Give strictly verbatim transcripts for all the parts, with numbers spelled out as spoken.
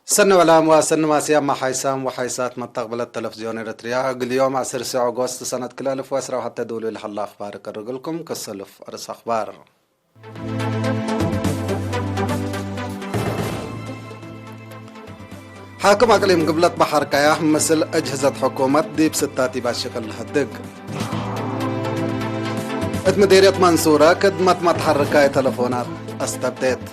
ሰኒ ወላም ወሰኒ ማስያም መሓይሳም ወሓይሳት መተቅብለት ተለፍዝዮን ኤረትርያ፣ እግል ዮም ዐስር ኦጎስት ሰነት ክልኤ አልፍ ወዕስራ ወሐተ ዶሉ ለሀለ አኽባር እቀርግልኩም። ከሰልፍ አርስ አኽባር። ሓክም አቅሊም ግብለት በሐር ቀያሕ ምስል እጅህዘት ሕኩመት ዲብ ስታቲባት ሽቅል ለሀድግ። እት ምዴርየት መንሱረ ክድመት መትሐርካይ ተለፎናት አስተብዴት።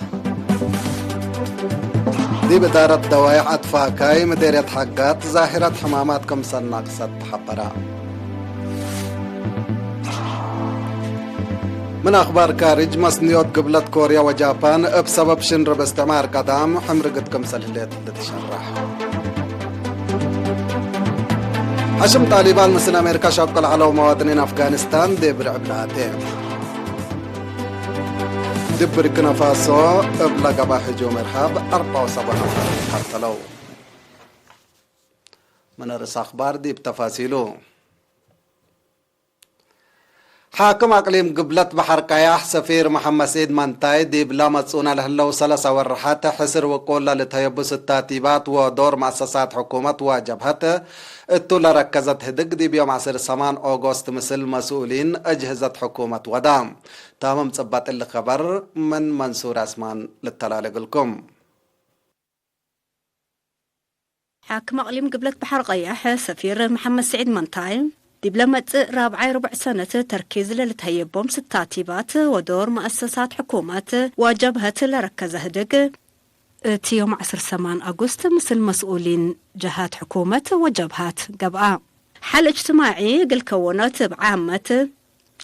ዲብ እዳረት ደዋይሕ አትፋካይ ምዴርየት ሐጋት ዛሂረት ሕማማት ክምሰል ናቅሰት ተሐበረ። ምን አኽባር ካርጅ፣ መስንዮት ግብለት ኮርያ ወጃፓን እብ ሰበብ ሽንርብ እስትዕማር ቀዳም ሕምርግት ክምሰል ህሌት ልትሸረሕ። ሐሽም ጣሊባን ምስል አሜሪካ ሸቅል ዐለው መዋጥኒን አፍጋኒስታን ዲብ ርዕብ ለአቴ። ዲብ ብርኪናፋሶ እብ ለገብአ ህጁም እርሃብ አርበዕ ወሰብዓ ነፈር ቀተለው። ምን ርእስ አኽባር ዲብ ተፋሲሉ። ሓክም አቅሊም ግብለት በሐር ቀያሕ ሰፊር መሐመድ ስዒድ መንታይ፣ ዲብለ መጽኡነ ለህለው ሰለሰ ወርሐት ሕስር ውቁል ለልትሀየቡ ስታቲባት ወዶር መአሰሳት ሕኩመት ወጀብሀት እቱ ለረከዘት ህድግ፣ ዲብ ዮም ዐስር ሰማን ኦጎስት ምስል መስኡሊን እጅህዘት ሕኩመት ወዳ። ታምም ጽበጥ እሊ ከበር ምን መንሱር አስማን ልተላሌ እግልኩም። ሓክም አቅሊም ግብለት በሐር ቀያሕ ሰፊር መሐመድ ስዒድ መንታይ፣ ዲብለ መጽእ ራብዓይ ርቡዕ ሰነት ተርኪዝ ለልትሀየቦም ስታቲባት ወዶር መአሰሳት ሕኩመት ወጀብሀት ለረከዘ ህድግ፣ እት ዮም ዐስር ሰማን አጉስት ምስል መስኡሊን ጀሃት ሕኩመት ወጀብሃት ገብአ። ሐል እጅትማዒ እግል ከወኖት እብ ዓመት፣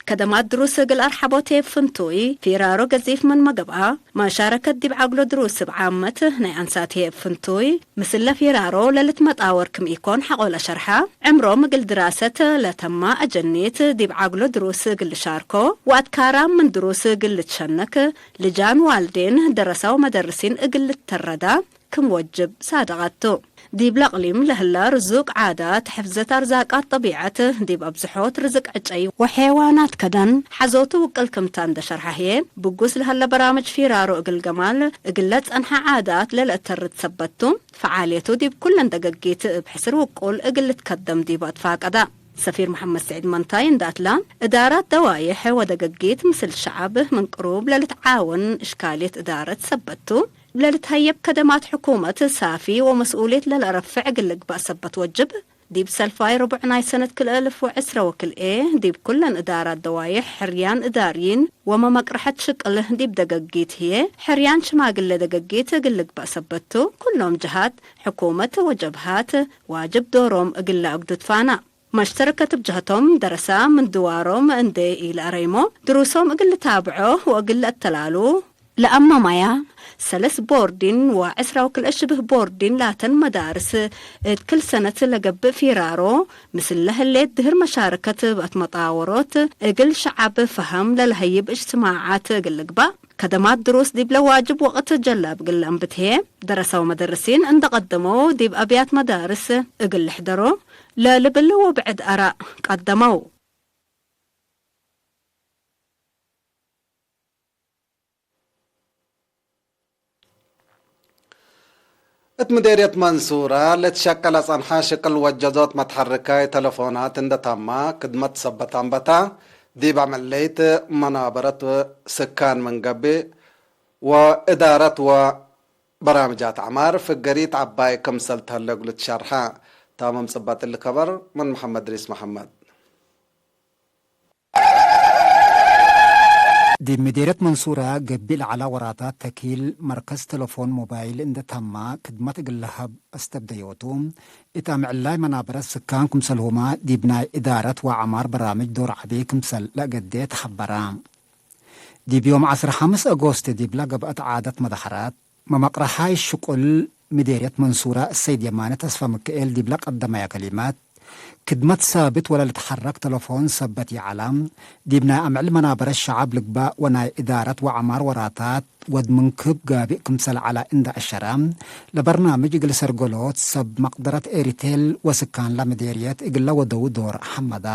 ከደማት ድሩስ እግል አርሐቦት ህዬ እብ ፍንቱይ፣ ፊራሮ ገዚፍ ምንመ ገብአ፣ መሻረከት ዲብ ዐግሎ ድሩስ እብ ዓመት ናይ አንሳት ህዬ እብ ፍንቱይ፣ ምስለ ፊራሮ ለልትመጣወር ክም ኢኮን ሐቆ ለሸርሐ፣ ዕምሮም እግል ድራሰት ለተማ አጀኒት ዲብ ዐግሎ ድሩስ እግል ልሻርኮ ወአትካራም ምን ድሩስ እግል ልትሸነክ፣ ልጃን ዋልዴን፣ ደረሰ ወመደርሲን እግል ልትተረዳ ክም ወጅብ ሳድቀት ቱ። ዲብለ አቅሊም ለህለ ርዙቅ፣ ዓዳት፣ ሕፍዘት አርዛቃት ጠቢዐት፣ ዲብ አብዝሖት ርዝቅ ዕጨይ ወሐይዋናት ከደን ሐዞቱ ውቅል ክምታ እንደ ሸርሐ ህዬ፣ ብጉስ ለሀለ በራምጅ ፊራሮ እግል ገማል እግለ ጸንሐ ዓዳት ለልአተርድ ሰበት ቱ። ፈዓልየቱ ዲብ ኩለን ደገጊት እብ ሕስር ውቁል እግል ልትከደም ዲቡ አትፋቀደ። ሰፊር መሐመድ ስዒድ መንታይ እንደ አትላ፣ እዳራት ደዋይሕ ወደገጊት ምስል ሸዐብ ምን ቅሩብ ለልትዓወን እሽካልየት እዳረት ሰበት ቱ። ለልትሀየብ ከደማት ሕኩመት ሳፊ ወመስኡልየት ለለአረፍዕ እግል ልግባእ ሰበት ወጅብ፣ ዲብ ሰልፋይ ርቡዕ ናይ ሰነት ክልኤ አልፍ ወዕስረ ወክልኤ፣ ዲብ ኩለን እዳራት ደዋይሕ ሕርያን እዳርይን ወመመቅረሐት ሽቅል ዲብ ደገጊት ህዬ፣ ሕርያን ሽማግሌ ደገጊት እግል ልግባእ ሰበት ቱ። ኩሎም ጀሃት፣ ሕኩመት ወጀብሃት፣ ዋጅብ ዶሮም እግል ለአግዱ ትፋና። መሽተረከት እብ ጀህቶም ደረሳ ምን ድዋሮም እንዴ ኢለአረይሞ፣ ድሩሶም እግል ልታብዖ ወእግል ለአተላሉ ለአመማያ፣ ሰለስ ቦርዲን ወዕስራ ወክልኤ ሽብህ ቦርዲን ላተን መዳርስ እት ክል ሰነት ለገብእ ፊራሮ፣ ምስል ለህሌት ድህር መሻረከት እብ አትመጣወሮት፣ እግል ሸዐብ ፈሀም ለለሀይብ እጅትማዓት እግል ልግባእ፣ ከደማት ድሩስ ዲብለ ዋጅብ ወቅት ጀላብ እግል ለአንብት ህዬ፣ ደረሰ ወመደርሲን እንደ ቀደመው ዲብ አብያት መዳርስ እግል ልሕደሮ ለልብል ወብዕድ አራእ ቀደመው። እት ምዴርየት መንሱረ ልትሸቀል አጸንሐ ሽቅል ወጀዞት መትሐርካይ ተለፎናት እንደ ተማ፣ ክድመት ሰበት አንበታ፣ ዲብ አምዕለይት መናበረት ስካን ምን ገብእ፣ ወእዳረት ወበራምጃት ዐማር ፍገሪት ዐባይ ክምሰል ተህለ እግሉ ትሸርሐ። ታምም ጽበጥ እሊ ከበር ምን መሐመድ እድሪስ መሐመድ። ዲብ ምዴርየት መንሱረ ገብእ ለዐላ ወራታት ተኪል መርከዝ ተለፎን ሞባይል እንደ ተማ ክድመት እግል ለሀብ አስተብደዮቱ፣ እት አምዕላይ መናበረት ስካን ክምሰልሁመ ዲብ ናይ እዳረት ወዐማር በራምጅ ዶር ዐቢ ክምሰል ለአገዴ ተሐበረ። ዲብ ዮም ዐስር ሐምስ አጎስት ዲብለ ገብአት ዓደት መደሐራት፣ መመቅረሓይ ሽቁል ምዴርየት መንሱረ እሰይድ የማነ ተስፋ ምክኤል ዲብለ ቀደመየ ከሊማት፣ ክድመት ሳብት ወለልትሐረክ ተለፎን ሰበት ይዐለ፣ ዲብ ናይ አምዕል መናበረት ሸዐብ ልግባእ ወናይ እዳረት ወዐማር ወራታት ወድ ምንክብ ጋብእ ክምሰል ዐለ እንደ አሸረ፣ ለበርናምጅ እግል ሰርገሎት ሰብ መቅደረት ኤሪቴል ወስካንለ ምዴርየት እግለ ወደዉ ዶር ሐመደ።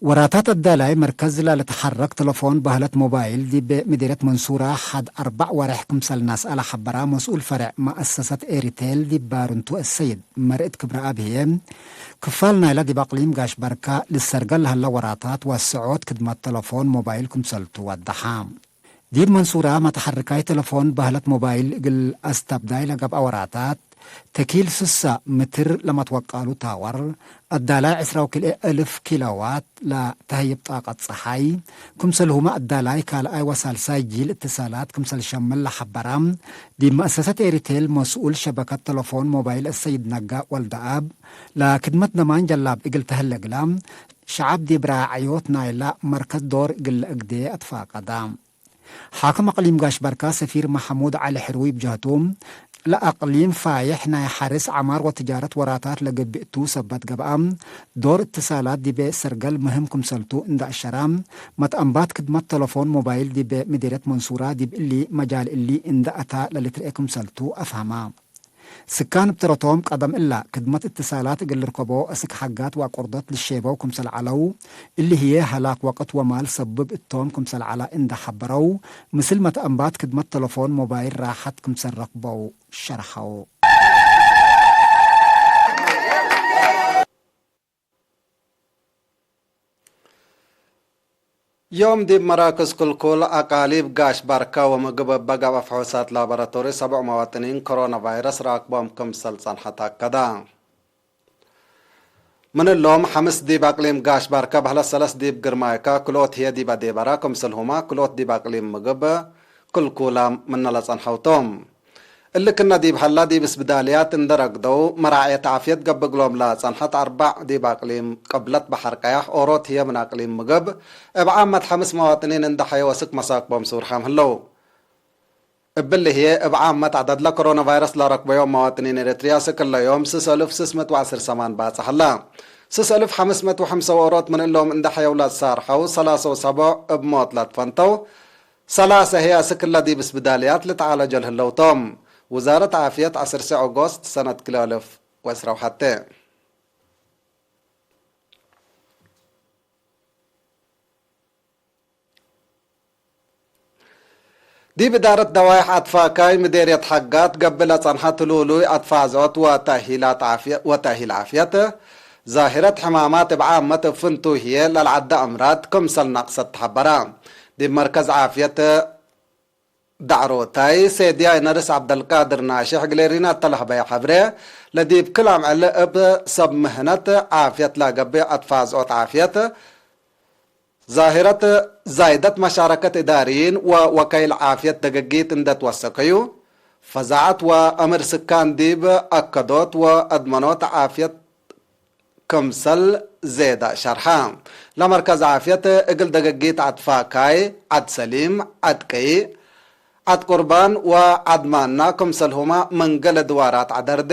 ወራታት አዳላይ መርከዝ ለልትሐረክ ተለፎን በህለት ሞባይል ዲብ ምዴርየት መንሱራ ሐድ አርበዕ ወሬሕ ክምሰል ነስአ ለሐበራ መስኡል ፈሬዕ መአሰሰት ኤሪቴል ዲብ ባርንቱ አሰይድ መርዕድ ክብረአብ ህዬ፣ ክፋል ናይለ ዲብ አቅሊም ጋሽ ባርካ ልሰርገል ለሀለ ወራታት ወስዖት ክድመት ተለፎን ሞባይል ክምሰልቱ ወደሐ። ዲብ መንሱራ መተሐርካይ ተለፎን በህለት ሞባይል እግል አስተብዳይ ለገብአ ወራታት፣ ተኪል ስሳ ምትር ለመትወቃሉ ታወር፣ አዳላይ ዕስራ ወክልኤ እልፍ ኪሎዋት ለተህይብ ጣቀት ጸሓይ፣ ክምሰልሁመ አዳላይ ካልኣይ ወሳልሳይ ጂል እትሳላት ክምሰል ሸምል ለሐበራ፣ ዲብ መአሰሰት ኤሪቴል መስኡል ሸበከት ተለፎን ሞባይል አሰይድ ነጋ ወልደአብ፣ ለክድመት ደማን ጀላብ እግል ተህለ እግላ፣ ሸዐብ ዲብ ራዕዮት ናይላ መርከዝ ዶር እግል ለእግዴ አትፋቀዳ። ሓክም አቅሊም ጋሽ ባርካ ሰፊር መሐሙድ ዐሊ ሕርዊ እብ ጀህቱ፣ ለአቅሊም ፋይሕ ናይ ሐርስ፣ ዐማር ወትጃረት ወራታት ለገብእ ቱ ሰበት ገብአ፣ ዶር እትሳላት ዲበ ሰርገል ምህም ክምሰልቱ እንደ አሸራ፣ መትአንባት ክድመት ተለፎን ሞባይል ዲበ ምዴርየት መንሱራ ዲብ እሊ መጃል እሊ እንደ አታ ለልትርኤ ክምሰልቱ አፍሀማ። ስካን እብ ተረቶም ቀደም እላ ክድመት እትሳላት እግል ልርከቦ አስክ ሐጋት ወአቆርዶት ልሼበው ክምሰል ዐለው፣ እሊ ህዬ ሀላክ ወቅት ወማል ሰብብ እቶም ክምሰል ዐለ እንደ ሐበረው፣ ምስል መትአንባት ክድመት ተለፎን ሞባይል ራሐት ክምሰል ረክበው ሸርሐው። ዮም ዲብ መራክዝ ክልኩል አቃሊብ ጋሽ ባርካ ወምግብ እበ ገብአ ፍሑሳት ላቦራቶሪ ሰብዕ መዋጥኒን ኮሮና ቫይረስ ራክቦም ክምሰል ጸንሐት አከደ። ምን እሎም ሐምስ ዲብ አቅሊም ጋሽ ባርካ በህለት ሰለስ ዲብ ግርማይካ ክልኦት ህዬ ዲብ አዴበራ ክምሰልሁመ ክልኦት ዲብ አቅሊም ምግብ ክልኩላ ምነ ለጸንሐው ቶም። እሊ ክነ ዲብ ሀላ፣ ዲብ እስብዳልያት እንዴ ረግደው መራዕየት ዓፍየት ገብእ እግሎም ለጸንሐት አርበዕ ዲብ አቅሊም ቅብለት በሐር ቀያሕ፣ ኦሮት ህዬ ምን አቅሊም ምግብ፣ እብ ዓመት ሐምስ መዋጥኒን እንዴ ሐየው አስክ መሳክቦም ሱርሓም ህለው። እብሊ ህዬ እብ ዓመት ዐደድለ ኮሮና ቫይረስ ለረክበዮም መዋጥኒን ኤረትርያ አስክ እለ ዮም ስስ አልፍ ስስ ምእት ወዐስር ሰማን ባጽሕ ሀላ። ስስ አልፍ ሐምስ ምእት ወሐምሳ ኦሮት ምን እሎም እንዴ ሐየው ለትሳርሐው፣ ሰላሰ ወሰቦዕ እብ ሞት ለትፈንተው፣ ሰላሰ ህዬ አስክ እለ ዲብ እስብዳልያት ልትዓለጆ ለህለው ቶም። ውዛረት ዓፍየት ዐስር ኦጎስት ሰነት ክልኤ አልፍ ወዕስራ ወሐቴ። ዲብ እዳረት ደዋይሕ አትፋካይ ምዴርየት ሐጋት ገብእ ለጸንሐ ትሉሉይ አትፋዝዖት ወተእሂላት ዓፍየ-፣ ወተእሂል ዓፍየት፣ ዛሂረት ሕማማት እብ ዓመት እብ ፍንቱይ ህዬ ለልዐደ አምራድ ክምሰል ናቅሰት ተሐበረ። ዲብ መርከዝ ዓፍየት ዳዕሮታይ ሴድያይ ነርስ ዐብደልቃድር ናሽሕ እግል ኤሪና እተ ለሀበየ ሐብሬ፣ ለዲብ ክል አምዕል እብ ሰብ ምህነት ዓፍየት ለገብእ አትፋዝዖት ዓፍየት፣ ዛሂረት ዛይደት መሻረከት እዳርይን ወወካይል ዓፍየት ደገጊት እንዴ ትወሰከዩ፣ ፈዛዐት ወአምር ስካን ዲብ አከዶት ወአድመኖት ዓፍየት ክምሰል ዜዳ ሸርሐ። ለመርከዝ ዓፍየት እግል ደገጊት ዐድ ፋካይ፣ ዐድ ሰሊም፣ ዐድ ቀይእ፣ ዐድ ቁርባን ወዐድ ማና ክምሰልሁመ ምን ገሌ ድዋራት ዐደርዴ፣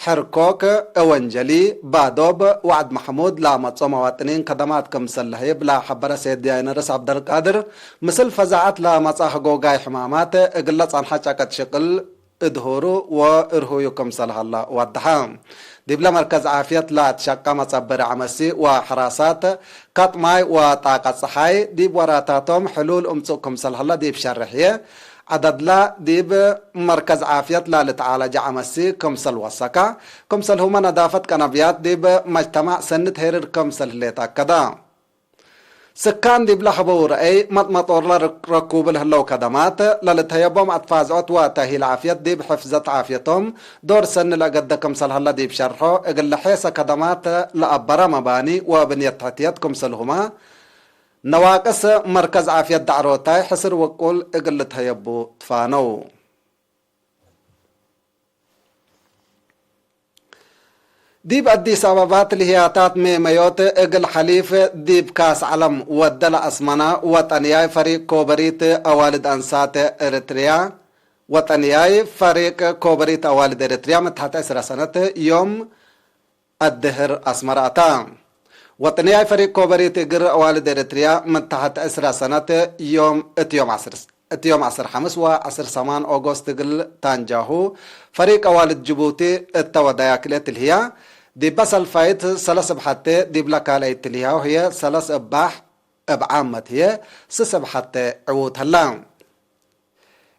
ሕርኮክ፣ እወንጀሊ፣ ባዶብ ወዐድ መሕሙድ ለአመጽኦ መዋጥኒን ከደማት ክምሰል ለህይብ ለሐበረ ሴድያይ ነርስ ዐብደልቃድር፣ ምስል ፈዛዐት ለመጽአ ህጎጋይ ሕማማት እግለ ጸንሐ ጨቀጥ ሽቅል እድሁሩ ወእርሁዩ ክምሰል ሀላ ወደሐ። ዲብለ መርከዝ ዓፍየት ለአትሸቀ መጸብር ዐመሲ ወሐራሳት ከጥ ማይ ወጣቀት ጸሓይ ዲብ ወራታቶም ሕሉል እምጽእ ክምሰል ሀላ ዲብ ሸርሕ ህዬ፣ ዐደድለ ዲብ መርከዝ ዓፍየት ለልትዓለጀ ዐመሲ ክምሰል ወሰከ፣ ክምሰልሁመ ነዳፈት ቀነብያት ዲብ መጅተማዕ ሰኒ ተሄርር ክምሰል ህሌት አከደ። ስካን ዲብለ ሀበው ረአይ፣ መጥመጦርለ ርክ-፣ ረኩብ ለህለው ከደማት፣ ለልትሀየቦም አትፋዝዖት ወተእሂል ዓፍየት ዲብ ሕፍዘት ዓፍየቶም ዶር ሰኒ ለአገደ ክምሰል ሀለ ዲብ ሸርሖ፣ እግለ ሔሰ ከደማት ለአበረ መባኒ ወብንየት ተሕትየት ክምሰልሁመ፣ ነዋቅስ መርከዝ ዓፍየት ዳዕሮታይ ሕስር ውቁል እግል ልትሀየቡ ትፋነው። ዲብ አዲስ አበባ ትልህያታት ሜመዮት እግል ሐሊፍ ዲብ ካስ ዐለም ወደ ለአስመና ወጠንያይ ፈሪቅ ኮበሪት አዋልድ አንሳት ኤረትርያ፣ ወጠንያይ ፈሪቅ ኮበሪት አዋልድ ኤረትርያ ምን ተሐት ዕስረ ሰነት ዮም አድህር አስመረ አታ። ወጠንያይ ፈሪቅ ኮበሪት እግር አዋልድ ኤረትርያ ምን ተሐት ዕስረ ሰነት ዮም እት ዮም ዐስር፣ እት ዮም ዐስር ሐምስ ወዐስር ሰማን ኦጎስት እግል ታንጃሁ ፈሪቅ አዋልድ ጅቡቲ እተ ወዳያ ክልኤ ትልህያ ዲበ ሰልፋይት ሰለስ እብ ሐቴ፣ ዲብለ ካልአይት ትልህያው ህዬ ሰለስ እብ ባሕ፣ እብ ዓመት ህዬ ስስ እብ ሐቴ ዕዉት ሀላ።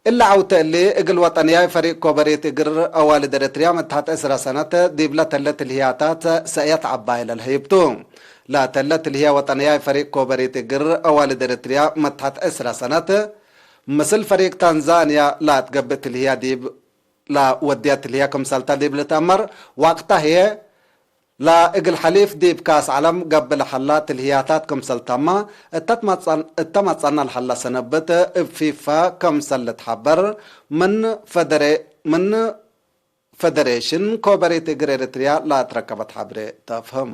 እሊ ዐውተ እሊ፣ እግል ወጠንያይ ፈሪቅ ኮበሪት እግር አዋልድ ኤረትርያ ምን ተሐት ዕስረ ሰነት ዲብለ ተለ ትልህያታት ሰእየት ዐባይ ለልሀይብ ቱ። ለተለ ትልህያ ወጠንያይ ፈሪቅ ኮበሪት እግር አዋልድ ኤረትርያ ምን ተሐት ዕስረ ሰነት፣ ምስል ፈሪቅ ታንዛንያ ለአትገብእ ትልህያ ዲብ ለወድየት ትልህያ ክምሰልተ ዲብ ልትአመር፣ ዋቅታ ህዬ፣ ለእግል ሐሊፍ ዲብ ካስ ዐለም ገብእ ለሐላ ትልህያታት ክምሰል ተመ፣ እተ ትመጸን-፣ እተ መጸነ ለሐላ ሰነብት እብ ፊፋ ክምሰል ልትሐበር፣ ምን ፈደሬ-፣ ምን ፈደሬሽን ኮበሪት እግር ኤረትርያ ለአትረከበት ሐብሬ ተፍህም።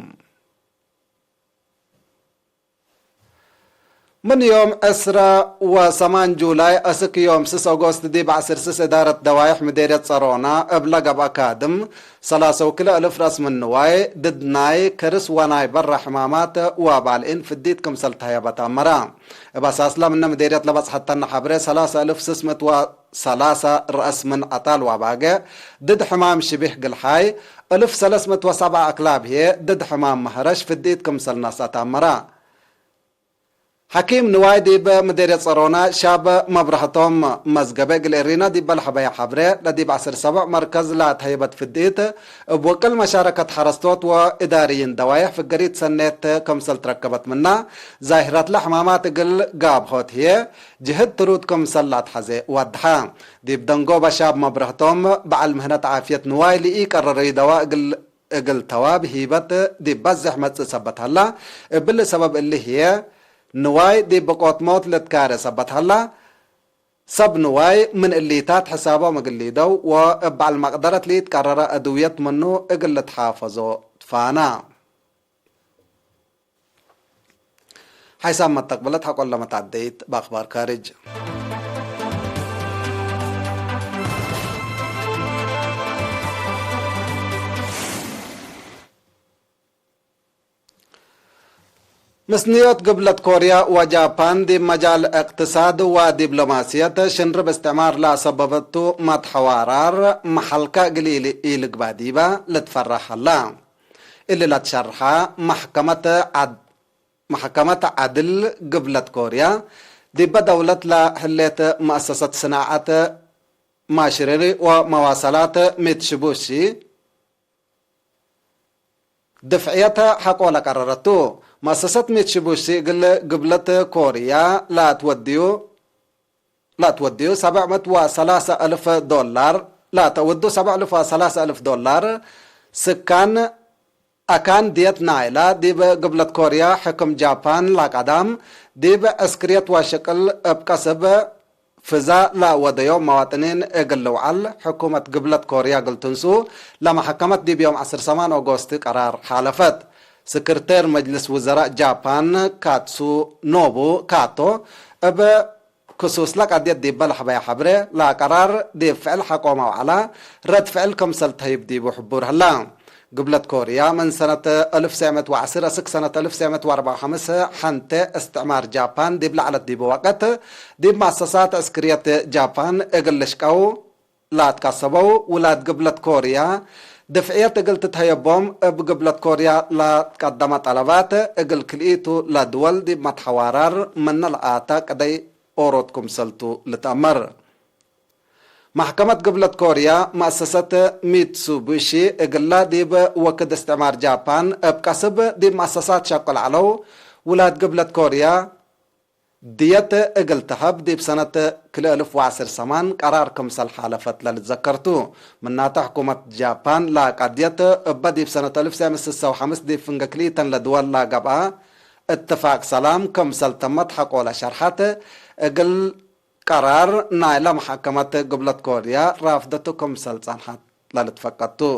ምን ዮም ዕስረ ወሰማን ጁላይ አስክ ዮም ስስ ኦጎስት ዲብ ዐስር ስስ እዳረት ደዋይሕ ምዴርየት ጸሮና እብ ለገብአ ካድም፣ ሰላሰ ወክልኤ እልፍ ረአስ ምን ንዋይ ድድ ናይ ከርስ ወናይ በረ ሕማማት ወባልዒን ፍዲት ክምሰል ተሀየበት አመረ። እብ አሳስለ ምነ ምዴርየት ለበጽሐተነ ሐብሬ፣ ሰላሰ እልፍ ስስ ምእት ወ ሰላሳ ረአስ ምን አጣል ወአባጌዕ ድድ ሕማም ሽቢሕ ግልሓይ፣ እልፍ ሰለስ ምእት ወሰብዓ አክላብ ህዬ ድድ ሕማም መህረሽ ፍዲት ክምሰል ነስአት አመረ። ሐኪም ንዋይ ዲብ ምዴርየት ጸሮና ሻብ መብረህቶም መዝገበ እግል ኤሪና ዲበ ለሐበየ ሐብሬ፣ ለዲብ ዐስር ሰብዕ መርከዝ ለአትሀይበት ፍዲት እብ ወቅል መሻረከት ሐረስቶት ወእዳርይን ደዋይሕ ፍገሪት ሰኔት ክምሰል ትረከበት ምና፣ ዛሂረትለ ሕማማት እግል ጋብሆት ህዬ፣ ጅህድ ትሩድ ክምሰል ለአትሐዜ ወድሐ። ዲብ ደንጎበ ሻብ መብረህቶም በዐል ምህነት ዓፍየት ንዋይ ለኢቀረረዩ ደዋ እግል፣ እግል ተዋብ ሂበት ዲብ በዝሕ መጽእ ሰበት ሀላ። እብሊ ሰበብ እሊ ህዬ ንዋይ ዲብ ብቆት ሞት ልትካሬ ሰበት ሀላ። ሰብ ንዋይ ምን እሊታት ሕሳቦም እግል ሊደው ወእብ በዐል መቅደረት ለኢትቀረረ አድውየት ምኑ እግል ልትሓፈዞ ትፋና። ሓይሳም መተቅብለት ሐቆለ መትዐደይት በአክባር ካርጅ። ምስንዮት ግብለት ኮርያ ወጃፓን ዲብ መጃል እቅትሳድ ወዲብሎማስየት ሽንርብ እስትዕማር ለአሰበበቱ መትሐዋራር መሐልከ እግል ኢል-፣ ኢልግባእ ዲበ ልትፈረህ ሀላ። እሊ ለትሸርሐ መሕከመት ዐድ-፣ መሕከመት ዐድል ግብለት ኮርያ፣ ዲበ ደውለት ለህሌት መአሰሰት ስናዐት ማሽነሪ ወመዋሰላት ሚትሹቡሺ ድፍዕየት ሐቆ ለቀረረቱ። መአሰሰት ሚትሹቡሺ እግል ግብለት ኮርያ ለአትወድዩ ለአትወድዩ ሰብዕ ምእት ወሰላሰ አልፍ ዶላር፣ ለአተወዱ ሰብዕ ምእት ወሰላሰ አልፍ ዶላር ስካን አካን ድየት ናይላ ዲብ ግብለት ኮርያ ሕክም ጃፓን ለቀዳም ዲብ ዕስክርየት ወሽቅል እብ ቀስብ ፍዛ ለወደዮም መዋጥኒን እግል ልውዓል ሕኩመት ግብለት ኮርያ እግል ትንሱ ለመሐከመት ዲብ ዮም ዐስር ሰማን ኦጎስት ቀራር ሓለፈት። ስክርቴር መጅልስ ውዘራእ ጃፓን ካትሱ ኖቡ ካቶ እብ ክሱስ ለቀድየት ዲበ ለሐበየ ሐብሬ፣ ለቀራር ዲብ ፍዕል ሐቆ መውዐላ ረድ ፍዕል ክምሰል ተህይብ ዲቡ ሕቡር ሀላ። ግብለት ኮርያ ምን ሰነት አልፍ ወትሰዕ ምእት ወዐስር አስክ ሰነት አልፍ ወትሰዕ ምእት ወአርበዕ ወሐምስ ሐንቴ እስትዕማር ጃፓን ዲብ ለዐለት ዲቡ ወቅት፣ ዲብ መአሰሳት ዕስክርየት ጃፓን እግል ልሽቀው ለአትቀሰበው ውላድ ግብለት ኮርያ፣ ድፍዕየት እግል ትትሀየቦም እብ ግብለት ኮርያ ለትቀደመ ጠለባት፣ እግል ክልኢቱ ለድወል ዲብ መትሐዋራር ምነ ለአተ ቅደይ ኦሮት ክምሰልቱ ልትአመር። መሕከመት ግብለት ኮርያ፣ መአሰሰት ሚትሱቡሺ እግላ ዲብ ወክድ እስትዕማር ጃፓን እብ ቀስብ ዲብ መአሰሳት ሸቅል ዐለው ውላድ ግብለት ኮርያ፣ ድየት እግል ተሀብ ዲብ ሰነት ክልኤ እልፍ ወዐስር ሰማን ቀራር ክምሰል ሓለፈት ለልትዘከር ቱ። ምናተ ሕኩመት ጃፓን ለቀድየት እበ ዲብ ሰነት አልፍ ወትሰዕ ምእት ወስሳ ወሐምስ ዲብ ፍንገ ክልኢተን ለድወል ለገብአ እትፋቅ ሰላም ክምሰል ተመት ሐቆለ ሸርሐት፣ እግል ቀራር ናይለ መሐከመት ግብለት ኮርያ ራፍደቱ ክምሰል ጸንሐት ለልትፈቀድ ቱ።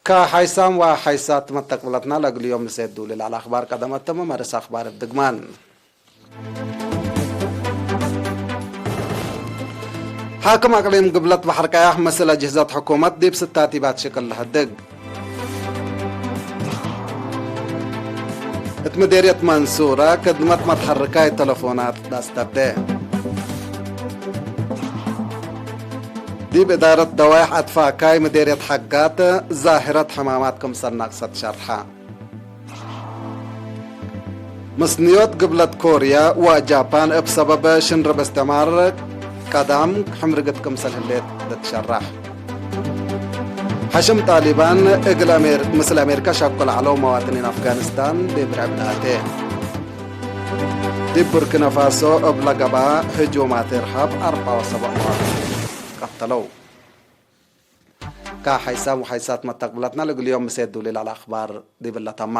ከሓይሳም ወሓይሳት መተቅብለትና ለእግል ዮም ንሴት ዱሊ ለዐለ አኽባር ቀደመትመ። መርስ አኽባር እብ ድግማን። ሓክም አቅሊም ግብለት በሐር ቀያሕ ምስል አጅህዘት ሕኩመት ዲብ ስታቲባት ሽቅል ለህድግ። እት ምዴርየት መንሱረ ክድመት መትሐርካይ ተለፎናት ለአስተብዴ። ዲብ እዳረት ደዋይሕ አትፋካይ ምዴርየት ሐጋት ዛህረት ሕማማት ክምሰል ናቅሰት ሸርሐ። ምስንዮት ግብለት ኮርያ ወጃፓን እብ ሰበብ ሽንርብ እስትዕማር ቀዳም ሕምርግት ክምሰል ህሌት ልትሸራሕ። ሐሽም ጣሊባን እግል አሜር-፣ ምስል አሜሪካ ሸቁ ለዐለው መዋጥኒን አፍጋኒስታን ዲብ ርዕብ ለአቴ። ዲብ ቡርኪናፋሶ እብ ለገብአ ህጁማት እርሃብ አርበዕ ወሰብዕ መዋጥኒን ቀተለው። ከሐይሳም ወሐይሳት መተቅብለትና ለእግል ዮም ምሴት ዱሊል አልአክባር ዲብለ ተማ።